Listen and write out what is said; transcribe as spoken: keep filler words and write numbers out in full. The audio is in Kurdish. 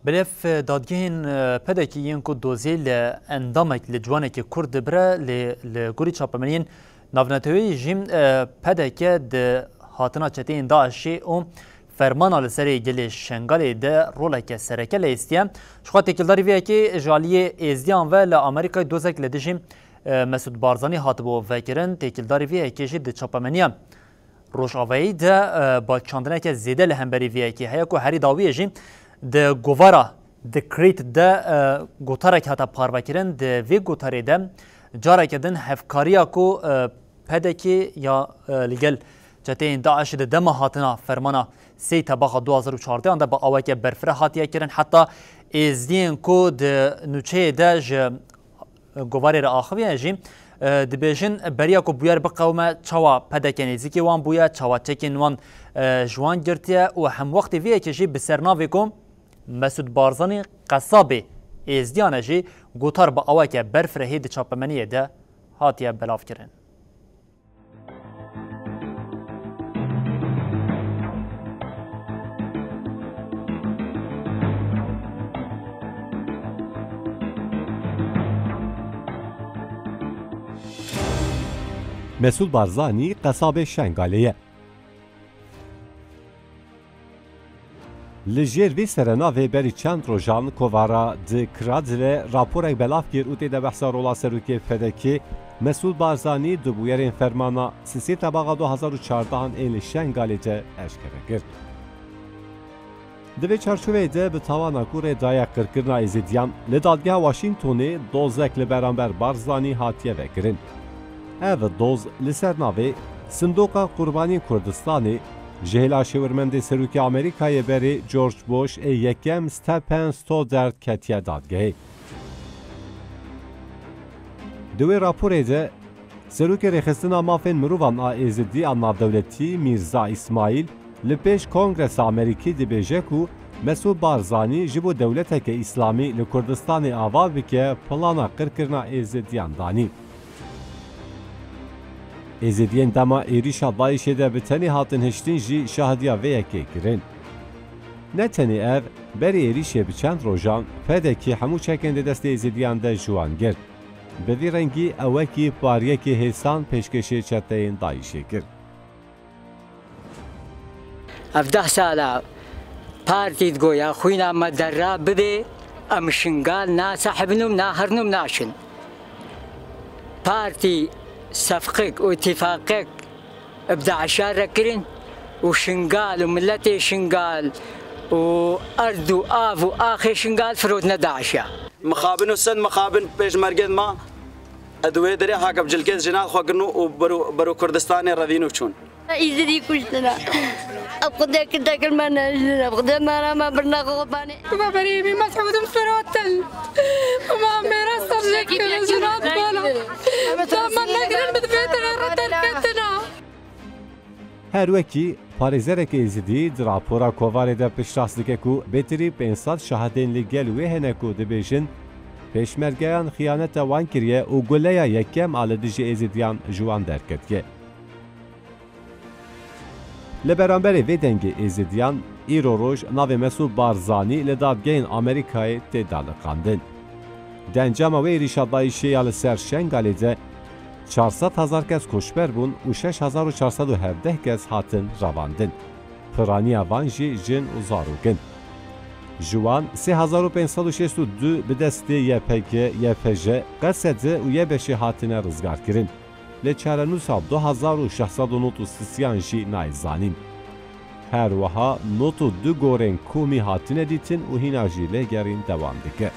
Belê, dadgehên, e, P D K'ê yên ku doziyê li endamek, li ciwanekî Kurd dibire, lê li gorî çapemeniyên navneteweyî jî, e, P D K di hatina çeteyên DAIŞ'ê û fermana li serê gelê Şengalê de roleke sereke leyîstiye. Ji xwe têkildarî vê yekê ji aliyê Êzdiyan ve li Amerîkayê dozek li dijî, e, Mesûd Barzanî hatibû vekirin. Têkildarî vê yekê jî di çapemeniya Rojavayî de, e, balkişandineke zêde li hemberî vê yekê heye ku herî dawiyê jî di govara Decrypt de, e, gotarek hate parvekirin. Di vê gotarê de careke din hevkariya ku, e, P D K ya, e, li gel çeteyên DAIŞ'ê di dema hatina fermana sê Tebaxa du hazar û çardeh de bi aweke berfireh hatiye kirin. Heta êzdiyên ku di nûçeyê de ji govarê re axiviye jî, e, dibêjin beriya ku bûyer biqewime, çawa P D K nêzîkî wan bûye, çawa çekên wan, e, ji wan girtiye û hemwextê vê yekê jî bi ser navê ku Mesûd Barzanî qesabê êzdiyan e jî gotar bi aweke berfirehê di çapemeniyê de hatiye belavkirin. Mesûd Barzanî qesabê Şengalê ye. Li jêr vî serenavê berî çend rojan kovara di Kradile raporek belav kir û tê de behsa rola serokê P D K'ê Mesûd Barzanî di bûyerên fermana sisê Tebaxa du hazar û çardehan ên li Şengalê de eşkere kir. Di vê çarçoveyê de bi tawana ku rê daye qirkirina Êzidiyan, li dadgeha Washingtonê dozek li beramber Barzanî hatiye vekirin. Ev doz li ser navê Sindoqa Qurbaniyên Kurdistanê ji hêla şêwirmendê Serokê Amerîkayê berê George Bush ê yekem Stephen Stoddard ketiye dadgehê. Di wê raporê de Serokê Rêxistina Mafên Mirovan a Êzidî a Navdewletî Mîrza Îsmaîl li pêş Kongresa Amerîkî dibêje ku Mesûd Barzanî ji bo dewleteke Îslamî li Kurdistanê ava bike, plana qirkirina Êzidiyan danî. Êzidiyên dema êrîşa DAIŞ'ê de bi tenê hatin hiştin jî şahidiya vê yekê kirin. Ne tenê ev, berî êrîşê bi çend rojan P D K hemû çekên di destê Êzidiyan de ji wan girt. Bi vî rengî ew wekî pariyekê hêsan pêşkêşê çeteyên DAIŞ'ê kir. Ev deh sala partî digoya xwîna me derra bibê, em Şingal nasehibin û naherin û naşin. Partî sefqik û îtîfaqek bi DAIŞ'a re kirin û Şingal û miletê Şingal û erd û av û axê Şingal firotine DAIŞ'a. Mixabin û sed mixabin pêşmergên ma di wê derê hake bi cilkê jinat xwe kirin û bero, bero Kurdistanê revîn û çûn. Îzidî kuştine. Ev Xwedê kirdekir me nejin, ev Xwedê me re me birna xwe banê. Baba berî bî Mesûdim firotin. Ma mêra ser jê kir, jinat bala. Daman negirin bi vê derê re derketina. Her wekî parêzereke Êzidî di rapora kovarê de piştrast dike ku bêtirî pênc sed şahidên li gel wê hene ku dibêjin, pêşmergeyan xiyaneta wan kiriye û guleya yekem a li dijî Êzidiyan ji wan derketiye. Li beramberê vê dengê Êzidiyan, îro roj navê Mesûd Barzanî li dadgehên Amerîkayê tê daliqandin. Di encama wê êrîşa DAIŞ'ê ya li ser Şengalê de çar sed hezar kes koçber bûn û şeş hezar û çar sed û hevdeh kes hatin revandin. Piraniya van jî jin û zarok in. Ji wan sê hezar û pênc sed û şêst û du bi destê Y P G, Y P J, Qesede û Y B Şê hatine rizgarkirin. Lê çarenûsa du hezar û şeş sed û nod û sisiyan jî nayê zanîn. Her wiha nod û du gorên komî hatine dîtin û hîna jî lêgerîn dewam dike.